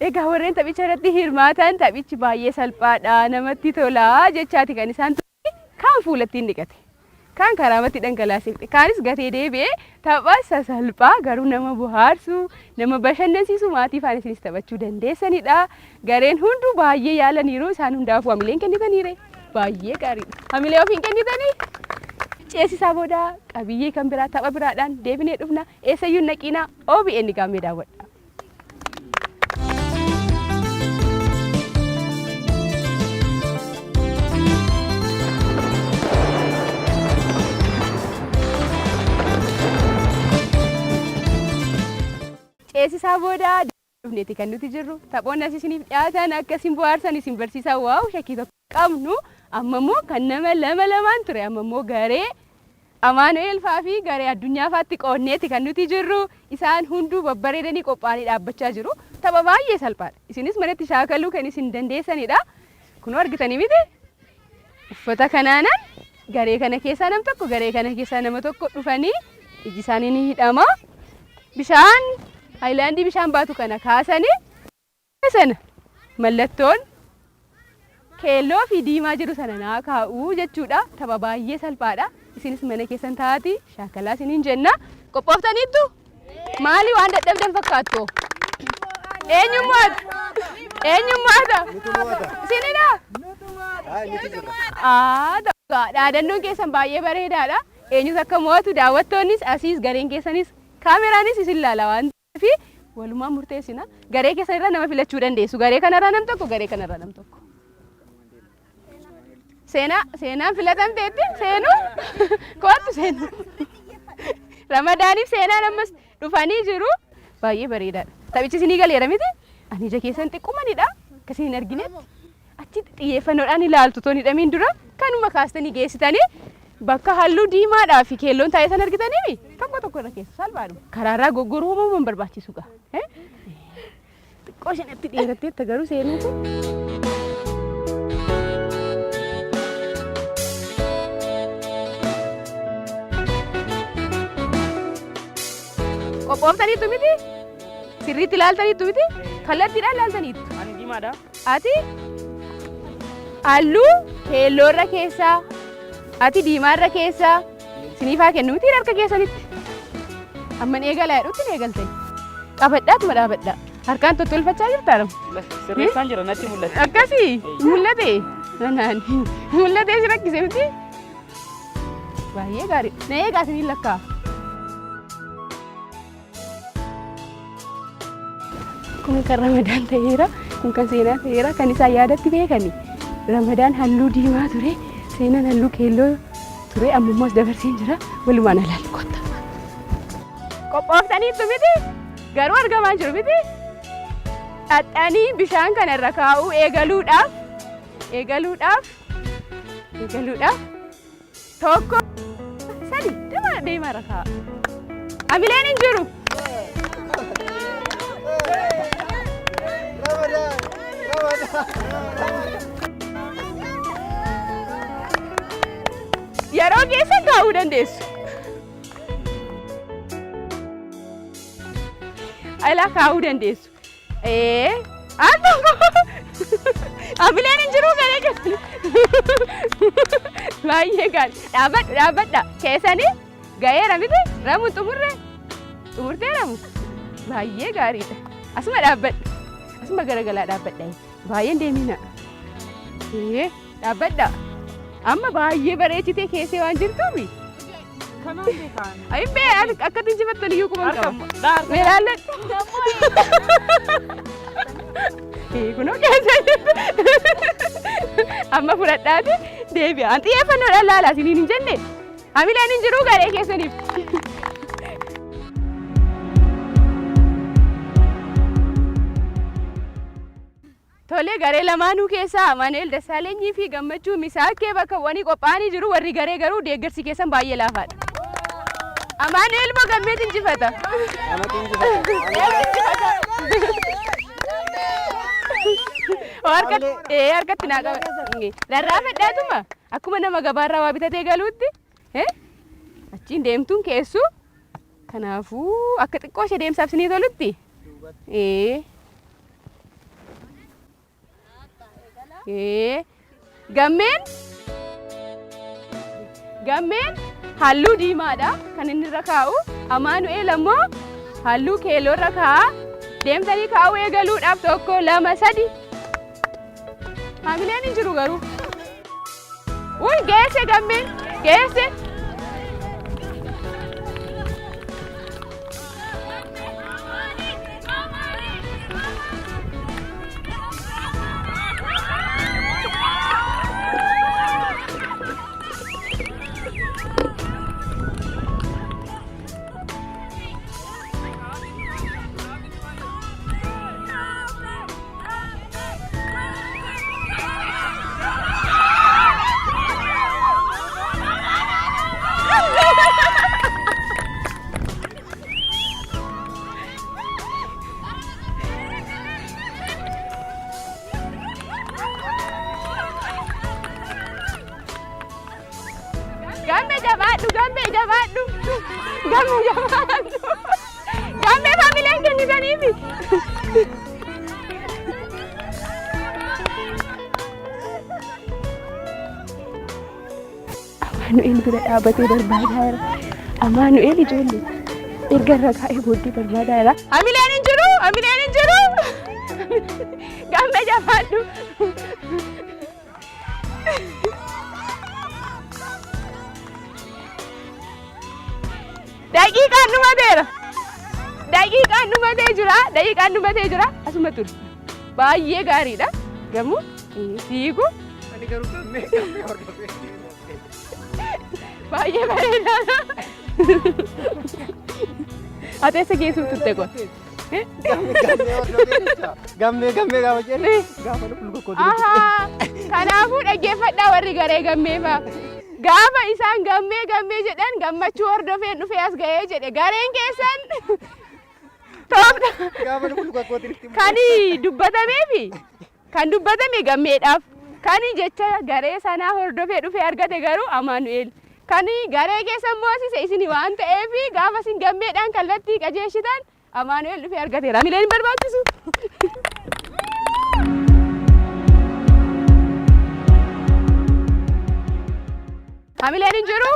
Egaa warreen taphicha irratti hirmaatan taphichi baay'ee salphaadha, namatti tola jechaati kan isaan turan. Kaan fuulatti hin dhiqate. Kaan karaamatti dhangalaasee fixe. Kaanis gatee deebi'ee tapha sasalphaa garuu nama bohaarsu, nama bashannansiisu maatii faana isinis taphachuu dandeessanidha. Gareen hunduu baay'ee yaalaniiru. Isaan hundaafuu hamileen kennitaniire. Baay'ee gaariidha. Hamilee ofiin kennitanii? Ceesisaa booda qabiyyee kan biraa tapha biraadhaan deebinee dhufna. Eessayyuu hin dhaqiinaa OBN Gaammee daawwadha. Ceesisaa booda dhufneeti kan nuti jirru. Taphoonni as isiniif dhiyaatan akka isin bohaarsan isin barsiisan waaw shakkii tokko hin qabnu. Amma immoo kan nama lama lamaan ture amma immoo garee Amaanu'eel faa fi garee addunyaa faatti qoodneeti kan nuti jirru. Isaan hunduu babbareedanii qophaa'anii dhaabbachaa jiru. Tapha baay'ee salphaadha. Isinis manatti shaakaluu kan isin dandeessanidha. Kunoo argitanii miti? Uffata kanaanan garee kana keessaa nam tokko garee kana keessaa nama tokko dhufanii iji isaanii ni hidhama. Bishaan haayilaandii bishaan baatu kana kaasanii sana mallattoon keelloo fi diimaa jiru sana naa kaa'u jechuudha. Tapha baay'ee salphaadha. Isinis mana keessan taa'aatii shaakalaa isiniin jenna. Qophooftaniittu? Maali waan dadhabdan fakkaattu? Eenyu mo'ata? Eenyu mo'ata? Isinidha? Aa, ta'ugaa. Dhaadannoon keessan baay'ee bareedaadha. Eenyus akka mo'atu daawwattoonnis asiis gareen keessanis kaameraanis isin laala waan ta'eef walumaan murteessina. Garee keessan irraa nama filachuu dandeessu. Garee kanarraa nam tokko, garee kanarraa nam tokko. Seenaa seenaan filatamteetti seenuu kootu seenuu. Ramadaaniif seenaan ammas dhufanii jiru. Baay'ee bareedaadha. Taphichi isinii galeera miti? Ani ija keessan xiqqumanidha. Akka isin hin arginetti. Achitti xiyyeeffannoodhaan ilaaltu otoo hin hidhamiin dura kanuma kaastanii geessitanii bakka halluu diimaadhaa fi keelloon taa'ee san argitaniimi tokko tokko irra keessu salphaadhuma. Karaarraa goggoruu homaa hin barbaachisu gaa. Xiqqoo isheen itti dheeratteetta garuu seenuu kun. Qophooftaniittu miti? Sirriitti ilaaltaniittu miti? Kallattiidhaan ilaaltaniittu? Ani diimaadha. Ati halluu keelloo irra keessaa, ati diimaa irra keessaa siniif haa kennu miti harka keessanitti. Amman eegalaa jedhutti hin eegaltani. Qabadhaatuma dhaabadhaa. Harkaan tottolfachaa jirtaa nama? Sirreessaan jira natti mul'ata. Akkasii mul'ate? Naan mul'atee si rakkise miti? Baay'ee gaarii. Na eegaa isiniin lakkaa. Kun kan Ramadaan ta'eera, kun kan seenaa ta'eera, kan isaan yaadatti beekani. Ramadaan halluu diimaa ture, seenaan halluu keelloo ture, amma immoo as dabarseen jira. Walumaan alaallu kotta. Qophooftaniittu miti? Garuu argamaa hin jiru miti? Dhadhanii bishaan kana irra kaa'uu eegaluudhaaf, eegaluudhaaf, eegaluudhaaf tokko, sadi, deemaa deemaa irra kaa'a. Hamileen hin jiru. Yeroo keessa kaa'uu dandeessu. Alaa kaa'uu dandeessu. Ee, al tokko. Hamileen hin jiru garee keessan. Baay'ee gaarii. Dhaabbadhu dhaabbadha. Keessanii ga'eera miti? Ramu xumurre? Xumurtee ramu? Baay'ee gaariidha. Asuma dhaabbadhu. Asuma garagalaa dhaabbadha. Baay'een deemina. Ee, dhaabbadha. Amma baay'ee bareechitee keessee waan jirtuufi. Kanaan beekaan. Ayi bee akkatti injifattan iyyuu quban Harka qaba. dhaa harka. Mee laalladhu. Ee, Kunoo keessa jirtu. Amma fudhadhaati deebi'a. An xiyyeeffannoodhaan laalaa isiniin hin jenne. Hamileen hin jiruu garee keessaniif. Tole garee lamaanuu keessaa Amaanu'eel Dassaalenyi fi Gammachuu Misaakkee bakka bu'anii qophaa'anii jiru. Warri garee garuu deeggarsi keessan baay'ee laafaadha. Amaanu'eel moo Gammeet injifata? Anatu injifata. Eenyu injifata? Harkatti ee harkatti naa qaba. Rarraafadhaatuma akkuma nama gabaarraa waa bitatee galuutti achiin deemtuun keessu. Kanaafuu akka xiqqoo ishee deemsaaf isinii tolutti. Ee. Gammeen Gammeen halluu diimaadha kan inni irra kaa'u. Amaanu'eel ammoo halluu keelloo irra kaa'a. Deemtanii kaa'uu eegaluudhaaf 1, 2, 3. Haamileen hin jiru garuu. Uy, geesse Gammeen, geesse. Gamme jabaadhu, gamme jabaadhu, gamme jabaadhu. Gamme faamileen kennitaniifi. Amaanu'eel bira dhaabatee barbaadaa jira. Amaanu'eel ijoollee erga irra kaa'ee booddee barbaadaa jira. Hamileen hin jiru! Hamileen hin jiru! Gamme jabaadhu! Daqiiqaan dhumateera. Daqiiqaan dhumatee jira. Daqiiqaan dhumatee jira. Asuma ture. Baay'ee gaariidha. Gamu fiigu. Ani garuu gammee gammee hordofee. Baay'ee bareedaadha. Ati eessa geessuuf turte kun? Gammee hordofee jecha. Gammee gammee gaafa jedhe gaafa luka koo Ahaa. Kanaafuu dhaggeeffadhaa warri garee gammeefaa. Gaafa isaan gammee gammee jedhan gammachuu hordofeen dhufee as ga'ee jedhe gareen keessan toofta Gaafa luka kootiin kan dubbatameefi kan dubbatame gammeedhaaf kan jecha garee sanaa hordofee dhufee argate garuu Amaanu'eel kan garee keessan moosise isin waan ta'eef gaafa isin gammeedhaan kallattii qajeeshitan Amaanu'eel dhufee argateera. Hamileen hin barbaachisu. Hamileen hin jiru?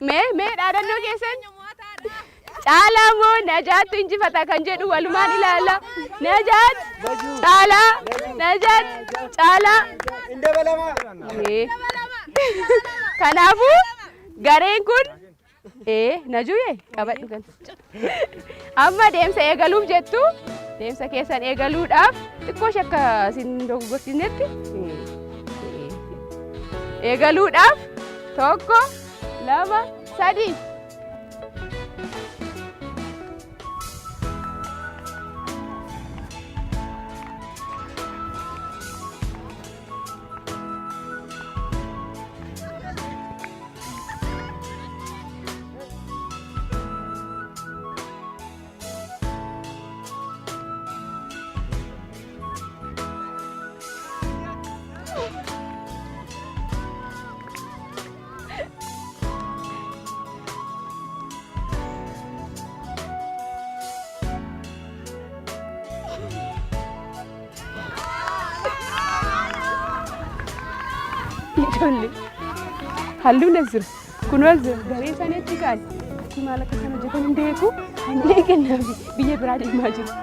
Mee mee dhaadannoo keessan? Caalaa moo Najaattu injifata kan jedhu walumaan ilaalla. Najaat, Caalaa, Najaat, Caalaa. Hin dabalama. Kanaafuu gareen kun Ee, Najuye qabadhu kan. Amma deemsa eegaluuf jettu deemsa keessan eegaluudhaaf xiqqoo ishee akka isin dogoggorsiisnetti eegaluudhaaf 1, 2, 3. Ijoollee halluun as jira. Kunoo as jira. Garee isaanii achi kaa'an. Achi maal akka isaan hojjetan hin beeku. Hamilee kennaafi biyya biraa deemaa jiru.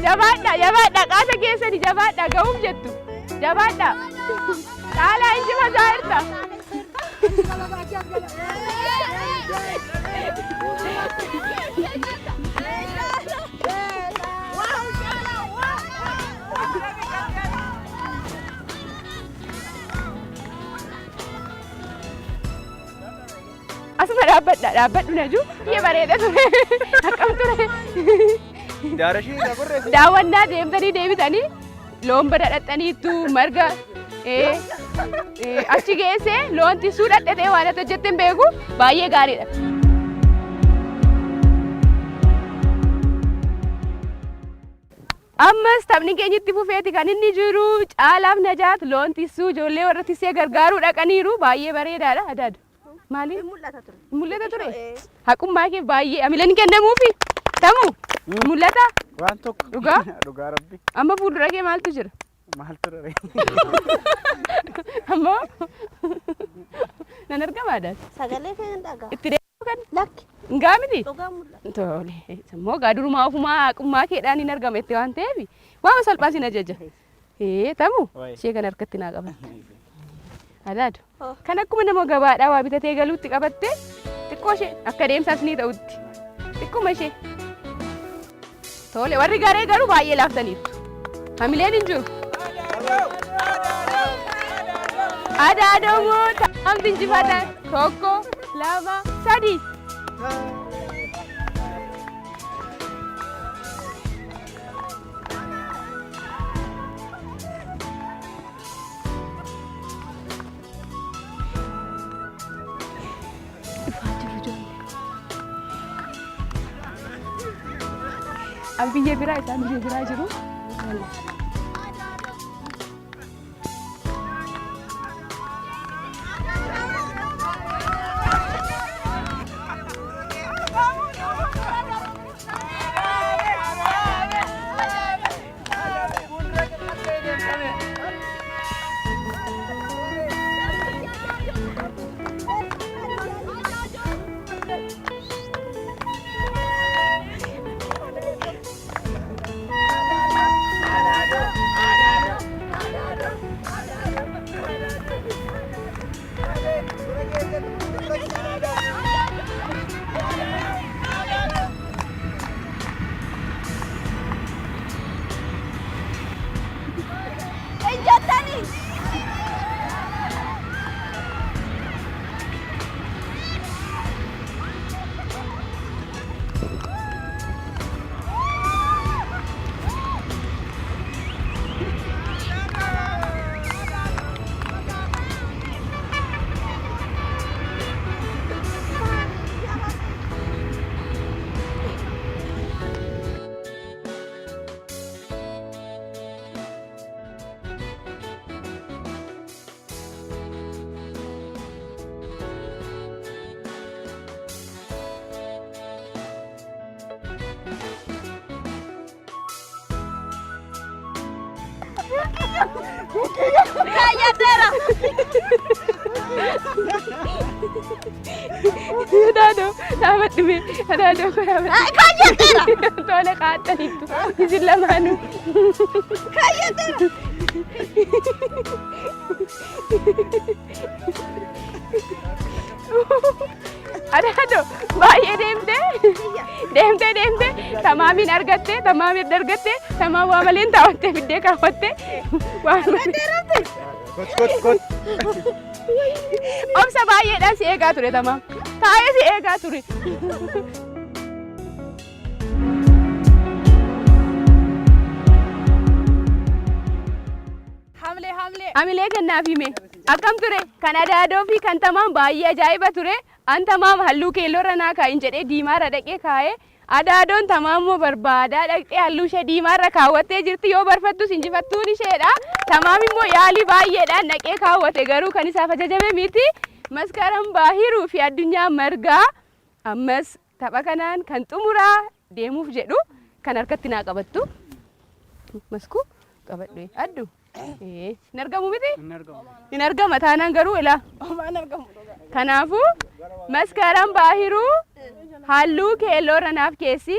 Jabaadha jabaadha qaata keessani jabaadha ga'uuf jettu. Jabaadha. Caalaa injifataa jirta. Asuma dhaabbadha dhaabbadhu naju biyya bareeda ture akkam ture. Daarashii irraa barreessi. Daawwannaa deemtanii deebitanii loon bada dhaqxaniittu marga achi geessee loon tissuu dhadhatee waan ati hojjette hin beeku baay'ee gaariidha. Ammas taphni keenya itti fufeeti kan inni jiru Caalaaf Najaat loon tissuu ijoollee warra tissee gargaaruu dhaqaniiru baay'ee bareedaadha adaadu. Maaliin? Mul'ata ture. Mul'ata ture? Ee. Haqummaa kee baay'ee hamileen hin kennamuufi. Tamu mul'ata? Waan tokko. Dhugaa? Dhugaa rabbi. Amma fuuldura kee maaltu jira? Maal ture? Ammoo nan argama adaas. Sagalee kee hin dhagaa. Itti deemu kan Lakki. hin gaa miti? Dhugaa mul'ata. Tole. Immoo gaa durumaa ofumaa haqummaa keedhaan hin argama itti waan ta'eef waama salphaa sin ajaja. Ee tamu Wayi. ishee kan harkatti naa qabatte. Adaadu. Oh. Kan akkuma nama gabaadhaa waa bitatee galuutti qabatte xiqqoo ishee akka deemsaas ni ta'utti. Xiqquma ishee. Tole warri garee garuu baay'ee laaftaniitu. Hamileen hin jiru. Adaadoo moo taa'amti injifata? 1, 2, 3. Dhufaa jiru ijoollee. An biyya biraa isaan biyya biraa jiru. Injottanii. Kaayyateera. Adaadoo dhaabadhu mee adaadoo koo dhaabadhu. Kaayyateera. Tole qaaxxaniittu isin lamaanuu. Kaayyateera. Adaadoo baay'ee deemtee deemtee deemtee tamaamiin argattee tamaamiin argattee tamaam waa maleen taa'attee fiddee kaawwattee waan malee. Kot kot kot. Obsa baay'eedhaan si eegaa ture tamaam. Taa'ee si eegaa ture. Hamlee hamlee. Hamilee kennaaf hime. Akkam ture? Kan adaadoo fi kan tamaam baay'ee ajaa'iba ture. An tamaam halluu keelloorra naa kaa'in jedhee diimaarra dhaqee kaa'ee adaadoon tamaam immoo barbaadaa dhaqxee halluu ishee diimaarra kaawwattee jirti. Yoo barfattus injifattuun isheedha. Tamaam immoo yaalii baay'eedhaan dhaqee kaawwate garuu kan isaaf ajajame miti. Maskaram Baahiruu fi Addunyaa Margaa ammas tapha kanaan kan xumuraa deemuuf jedhu kan harkatti naa qabattu. Maskuu qabadhu addu. Hin argamu miti? Hin argamu. Hin argama taanaan garuu ilaa. Homaan argamu dhugaa. Kanaafuu Maskaram Baahiruu halluu keelloorra naaf keessi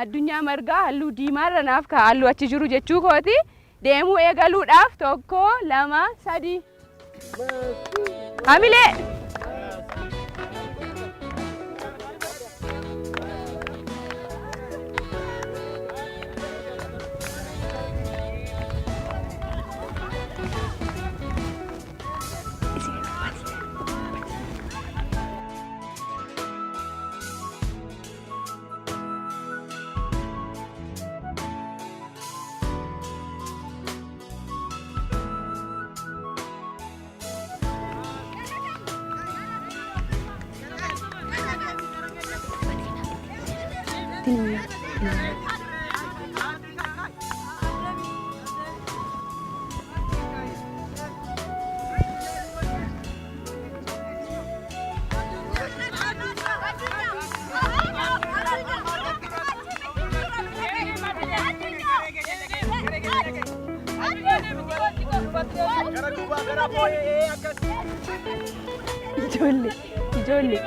Addunyaa Margaa halluu diimaarra naaf kaa'a halluu achi jiru jechuu kooti. Deemuu eegaluudhaaf 1, 2, 3. Hamilee! Ijoollee ijoollee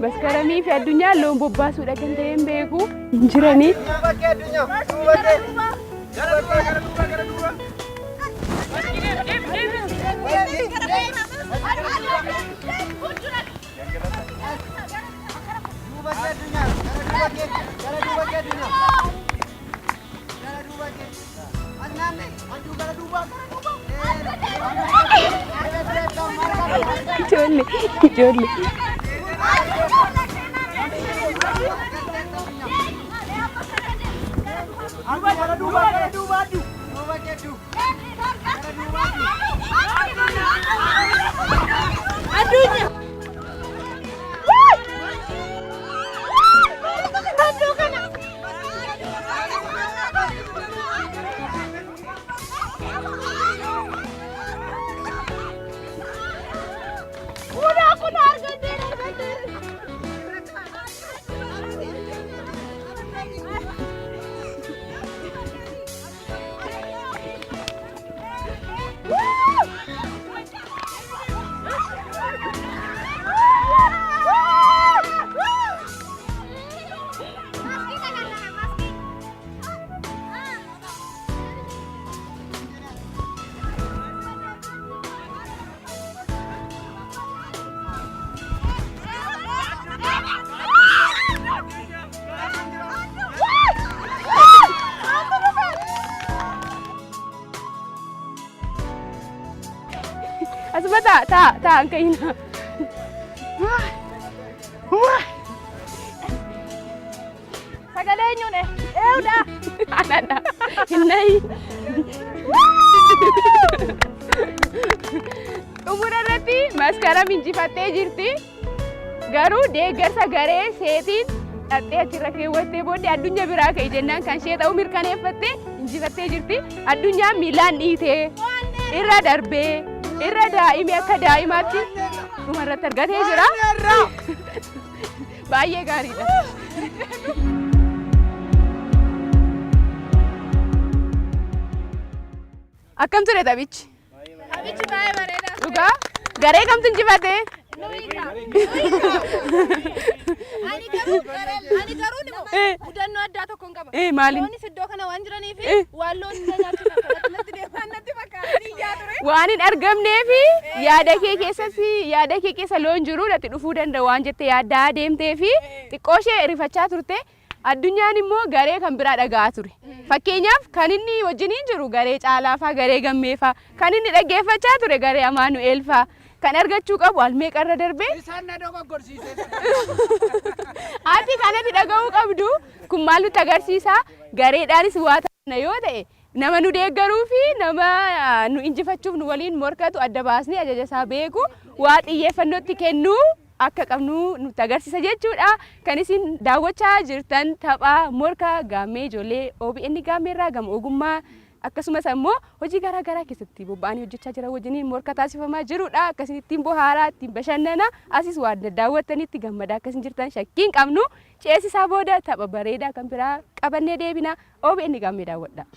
maskaramii fi addunyaan loon bobbaasuudha kan ta'e hin beeku hin jiranii. Duuba kee addunyaa. Duuba kee. Gara duuba gara duuba gara duuba. Duuba kee addunyaa. Gara duuba kee. Gara duuba kee addunyaa. Gara duuba kee. As naannee. Adduu gara duuba gara duuba. Ijoollee ijoollee. Gara duuba gara duuba adduu. Duuba kee adduu. Gara duuba adduu. Asuma taa taa taa hin ka'ina. Sagalee eenyuun eewudha. Anadha. Hin nahi. Xumura irratti maskaram injifattee jirti. Garuu deeggarsa garee seetiin dhattee achirra keewwattee booddee addunyaa biraa ka'e jennaan kan ishee ta'uu mirkaneeffattee injifattee jirti. Addunyaan miilaan dhiitee irra darbee irra daa'imee akka daa'imaatti dhuma irratti argatee jira. Baay'ee gaariidha. Akkam ture taphichi? Taphichi baay'ee bareeda. Dhugaa? Garee kamtu injifate? Ani garuu ni mudannoo addaa tokko hin qaba. Maaliin? Loonis iddoo kana waan jiraniif waan loon na nyaachuuf akkanatti natti deemaa natti fakkaata iyyaa ture. Waan hin argamneefi yaada kee keessatti yaada kee keessa loon jiru natti dhufuu danda'a waan jettee yaaddaa deemtee fi xiqqoo ishee rifachaa turte. Addunyaan immoo garee kan biraa dhaga'aa ture. Fakkeenyaaf kan inni wajjiniin jiru garee Caalaafaa, garee Gammeefaa, kan inni dhaggeeffachaa ture garee Amaanu'eelfaa, kan argachuu qabu almeeqarra darbee Isaan na dogoggorsiise. Ati kanatti dhaga'uu qabdu kun maal nutti agarsiisa? Gareedhaanis waa taana yoo ta'e nama nu deeggaruu fi nama nu injifachuuf nu waliin morkatu adda baasnee ajaja isaa beeku waa xiyyeeffannootti kennuu akka qabnu nutti agarsiisa jechuudha. Kan isin daawwachaa jirtan tapha morka gaammee ijoollee OBN gaammeerraa gama ogummaa akkasumas ammoo hojii garaa garaa keessatti bobba'anii hojjechaa jiran wajjiniin morka taasifamaa jirudha. Akkasin ittiin bohaaraa ittiin bashannana asis waan daawwattanitti gammadaa akkasin jirtan shakkii hin qabnu. Ceesisaa booda tapha bareedaa kan biraa qabannee deebina. OBN gaammee daawwadha.